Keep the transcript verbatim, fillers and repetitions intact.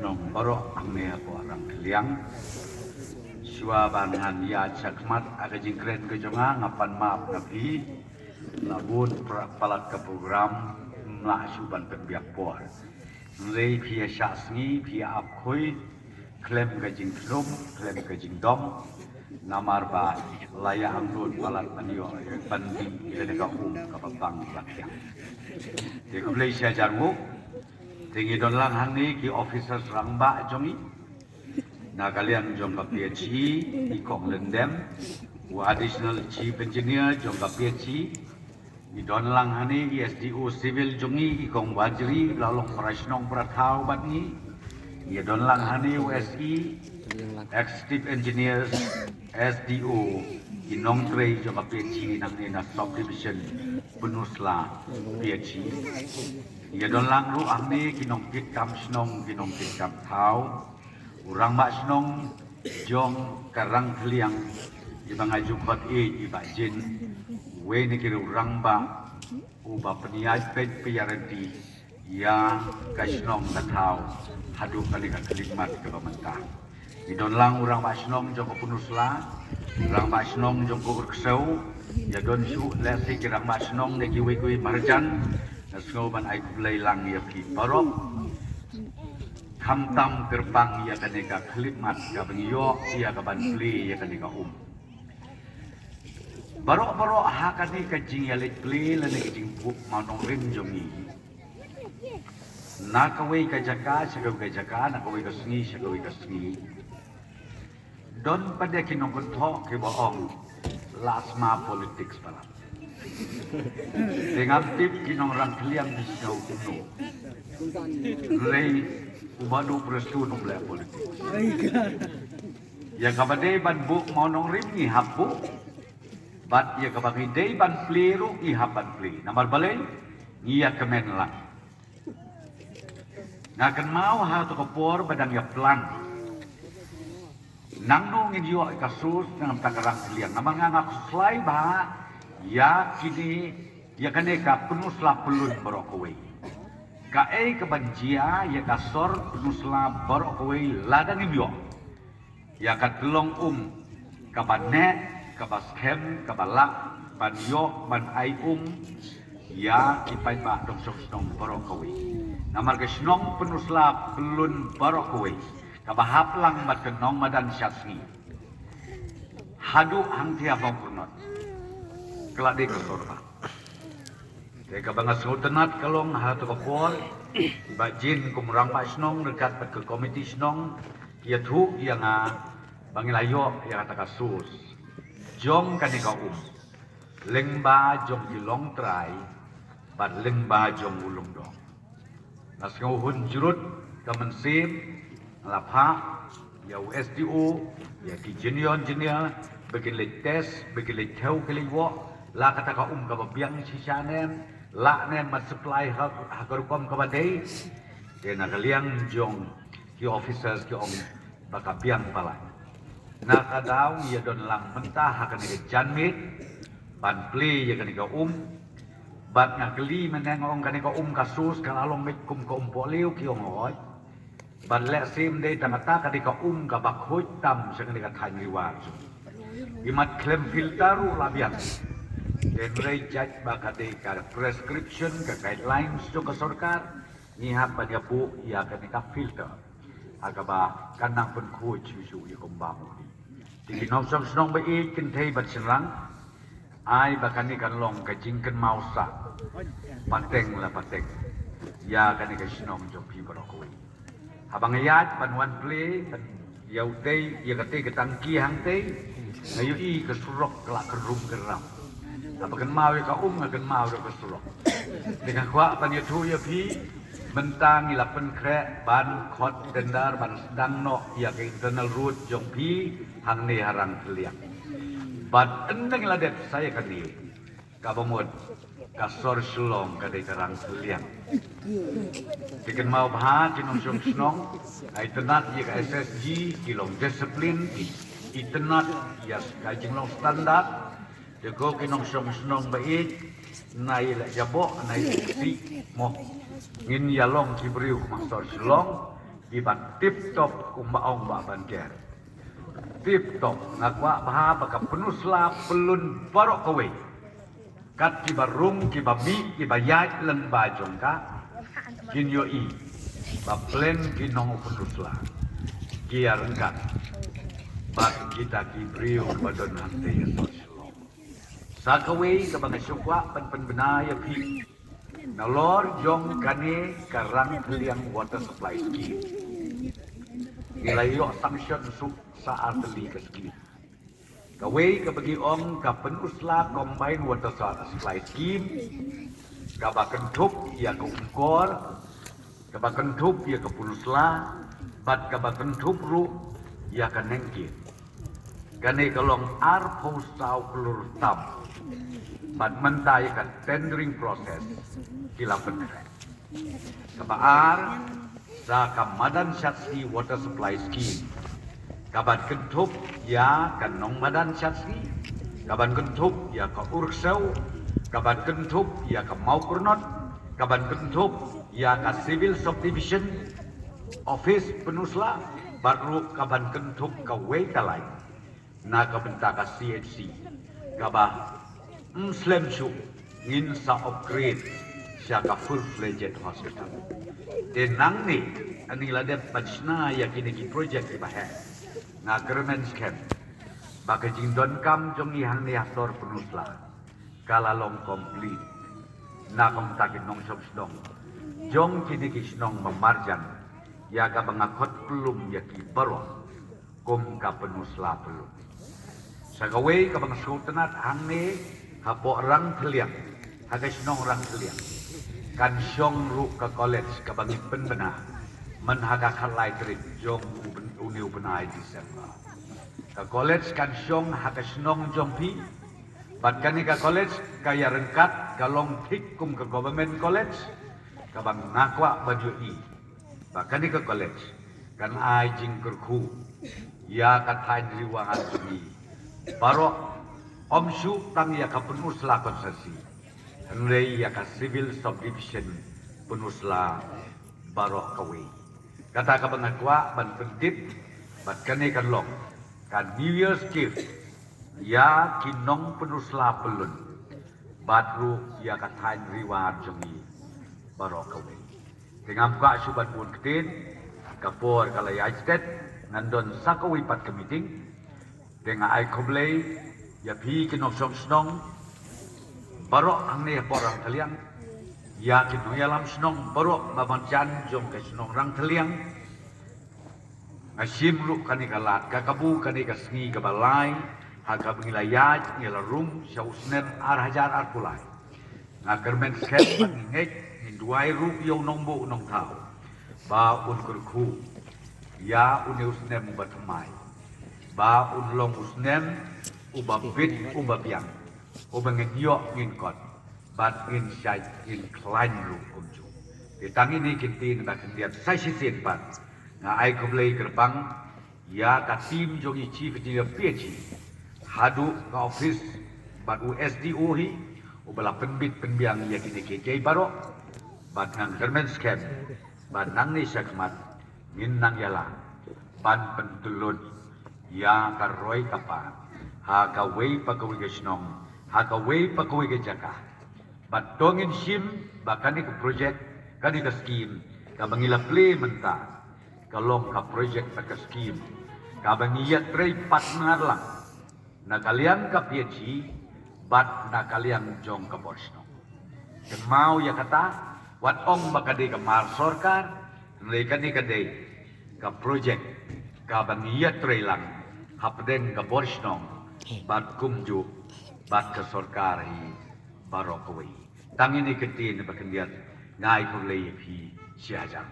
Nong baroh hangne hapoh Rangkhliang. Shuwa ban ngan ïaid shakhmat ha ka jingkren ka jong nga, nga pan map na phi. La bun pra-, palat ka program, ym lah shuh ban pynbiang por. Hynrei phi ïa shah sngi, phi ïa ap khuid khlem ka jingkhlum, khlem ka jingdom. Namar ba la ïa angnud palat ban ïoh ban dih ïa kane ka um kaba pang ba thiang. Te khublei shihajar nguh. Te ngi don lang hangne ki officers rangbah jong ngi. Na ka liang jong ka P H E, i Kong Lyndem, u Additional Chief Engineer jong ka P H E. Ngi don lang hangne i S D O Civil jong ngi, i Kong Wajri, la long para shnong para thaw bad ngi. Ngi don lang hangne u S E, Executive Engineers, S D O, ki nongtrei jong ka P H E nangne na Subdivision Pynursla P H E. Ngi don lang ruh hangne ki nongkitkam shnong, ki nongkitkam thaw. U rangbah shnong jong ka Rangkhliang, i ba nga ju khot ïa i Bah Jin, uwei na ki riew rangbah uba pynïaid peit pynïaid rynti ïa ka shnong ka thaw haduh kane ka khyllipmat kaba mynta. Ngi don lang u rangbah shnong jong ka Pynursla, u rangbah shnong jong ka Urksew, ïa don shuh lehse ki rangbah shnong ne kiwei kiwei marjan. Nga sngew ban ai khublei lang ïa phi baroh. Khamtam kyrpang ïa kane ka khyllipmat kaba ngi ïoh ïa ka ban plie ïa kane ka um. Baroh baroh ha kane ka jingïaleit plie lane ka jingbuh mawnongrim jong ngi, na kawei ka jaka sha kawei ka jaka, na kawei ka sngi sha kawei ka sngi, don pat de ki nongkynthoh kiba ong la sma politics palat. Te ngam tip ki nong Rangkhliang ki sngew kumno. Hynrei u Bah Duh Prestone um leh politics. Ïa kaba dei ban buh mawnongrim ngi hap buh. Bad ïa kaba ngi dei ban plie ruh ngi hap ban plie. Namar balei? Ngi ïa kmen lang. Nga kynmaw ha kato ka por ba dang ïa plan. Nangno ngin ïoh ïa ka source na bynta ka Rangkhliang. Namar nga nga khuslai ba ïa kine, ïa kane ka Pynursla Pyllun baroh kawei. Kaei kaban jia ïa ka sor Pynursla baroh kawei lada ngim ïoh ïa ka tyllong um kaba neh, kaba skhem, kaba lah ban ïoh ban ai um ïa ki paidbah nongshong shnong baroh kawei. Namar ka shnong Pynursla Pyllun baroh kawei kaba hap lang bad ka nongmadan sha sngi haduh hangthia Mawkyrnot ka la dei ka sor bah. Te kaba nga sngewtynnat ka long ha kato ka por, i Bah Jin kum u rangbah shnong ryngkat bad ka komiti shnong, ïathuh ïa nga ba ngi la ïoh ïa kata ka source jong kane ka um lyngba jong ki longtrai bad lyngba jong u lyngdoh. Nga sngew hun jrut ka mynsiem, nga la phah ïa u S D O, ïa ki junior engineer, ba kin leit test, ba kin leit thew, kin leit wok la kata ka um kaba biang shisha ne em, lah ne em ban supply ha, ha ka rukom kaba dei. Te na ka liang jong ki officers ki ong ba ka biang palat. Na ka daw ngi ïa don lang mynta ha kane ka janmiet ban plie ïa kane ka um. Bad nga kylli mynne nga ong kane ka um ka source ka la long beit kum ka um pohliew, ki ong hooid. Bad lehse ym dei tang kata, ka dei ka um kaba khuid tam sha kane ka thaiñ Ri War jong ngi. Imat khlem filter ruh la biang. Hynrei jait ba ka dei ka prescription, ka guidelines jong ka sorkar, ngi hap ban ïa buh ïa kane ka filter ha kaba kan nang pynkhuid shuh shuh ïa kumba mut. Te ki nongshong shnong ba ïeit, kynthei bad shynrang, ai ba kane kan long ka jingkynmaw sah pateng la pateng ïa kane ka shnong jong phi baroh kawei. Haba nga ïaid ban wan plie ban ïa utei, ïa katei ka tangki hangtei, nga ïohi ka surok ka la kyrrum kyrram. Haba kynmaw ïa ka um nga kynmaw ïa ka surok. Te nga kwah ban ïathuh ïa phi, mynta ngi la pynkhreh ban khot tender ban sdang noh ïa ka internal road jong phi hangne ha Rangkhliang. Bad ynda ngi la dep sa ïa kane, kaba mut ka sor Shillong ka dei ka Rangkhliang. Te kynmaw bha ki nongshong shnong, nga itynnad ïa ka S S G, ki long discipline, ki itynnad ïa ka jinglong standard. Te ko ki nongshong shnong ba ïeit, nai leh jaboh, nai leh sih mo. Ngin ïa long ki briew kum ka sor Shillong. Kiba tip top kumba ong Bah Banker. Tip top, nga kwah bha ba ka Pynursla Pyllun baroh kawei, kat kiba rung, kiba mih, kiba ïaid lyngba jong ka, kin ïohi ba pleng ki nong u Pynursla ki ïaryngkat bad kita ki briew kiba don hangtei ha sor Shillong. Sa kawei kaba nga sngewkwah ban pynbna ïa phi, nalor jong kane ka Rangthylliang Water Supply Scheme, ngi la ïoh sanction suk sa ar tylli ka scheme. Kawei kaba ngi ong ka Pynursla Combined Water Sa-, Supply Scheme, kaba kynthup ïa ka Umkor, kaba kynthup ïa ka Pynursla, bad kaba kynthup ruh ïa ka Nengkien. Kane ka long arphew saw klur tam. Bad mynta ïa ka tendering process ki la pynkhreh. Kaba ar, sa ka Madan Shatsngi Water Supply Scheme, kaban kynthup ïa ka Nongmadan Shatsngi, kaban kynthup ïa ka Urksew, kaban kynthup ïa ka Mawkyrnot, kaban kynthup ïa ka Civil Subdivision Office Pynursla, bad ruh kaban kynthup kawei ka lain na ka bynta ka C H C, kaba, mm, slem shuh ngin sa upgrade sha ka full-fledged hospital. Te nangne, ngi la dep ban shna ïa kine ki project kiba heh. Nga kyrmen skhem ba ka jingdonkam jong ngi hangne ha sor Pynursla ka la long complete na ka bynta ki nongshong shnong jong kine ki shnong ba marjan, ïa kaba nga khot kyllum ïa ki baroh kum ka Pynursla Pyllun. Sa kawei kaba nga sngewtynnat hangne hapoh Rangthylliang, ha ka shnong Rangthylliang, kan shong ruh ka college kaba ngi pynbna man ha ka khatlai tarik jong u byn-, une u bnai December. Ka college kan shong ha ka shnong jong phi, bad kane ka college ka ïaryngkat, ka long thik kum ka government college, kaba nga kwah ban ïohi ba kane ka college kan ai jingkyrkhu ïa ka thaiñ Ri War jong ngi baroh, ym shuh tang ïa ka Pynursla constituency, hynrei ïa ka Civil Subdivision Pynursla baroh kawei. Kata kaba nga kwah ban pyntip, bad kane kan long ka New Year's gift ïa ki nong Pynursla Pyllun, bad ruh ïa ka thaiñ Ri War jong ngi baroh kawei. Te ngam kwah shuh ban bun ktien, ka por ka la ïaid stet, ngan don sa kawei pat ka meeting. Te nga ai khublei ïa phi ki nongshong shnong baroh hangne hapoh Rangthylliang, ïa ki nongïalam shnong baroh ba marjan jong ka shnong Rangthylliang. Nga shim ruh kane ka lad, ka kabu kane ka sngi kaba lai ha kaba ngi la ïaid, ngi la rung sha u snem ar hajar arphew lai. Nga kyrmen skhem ba ngi ngeit, ngin duwai ruh ïa u Nongbuh Nongthaw ba un kyrkhu ïa une u snem uba thymmai, ba un long u snem uba bit uba biang, uba ngin ïoh ngin kot, bad ngin shait ngin khlaiñ ruh kumjuh. Te tang ine ki ktien ba khyndiat, sa shisien pat nga ai khublei kyrpang ïa ka team jong i Chief Engineer P H E, haduh ka office bad u S D O hi, uba la pynbit pynbiang ïa kine kiei kiei baroh, bad nga kyrmen skhem ba nangne shakhmat ngin nang ïalam ban pyntyllun ïa ka roi ka par ha kawei pa kawei ka shnong, ha kawei pa kawei ka jaka. Bad to ngin shim ba kane ka project, kane ka scheme kaba ngi la plie mynta, ka long ka project bad ka scheme kaba ngi ïatrei partner lang na ka liang ka P H E bad na ka liang jong ka bor shnong. Kynmaw ïa kata, wat ong ba ka dei ka mar sorkar, hynrei kane ka dei ka project kaba ngi ïatrei lang hapdeng ka bor shnong bad kumjuh bad ka sorkar hi baroh kawei. Tang ine ki ktien ba khyndiat, nga ai khublei ïa phi shi hajar.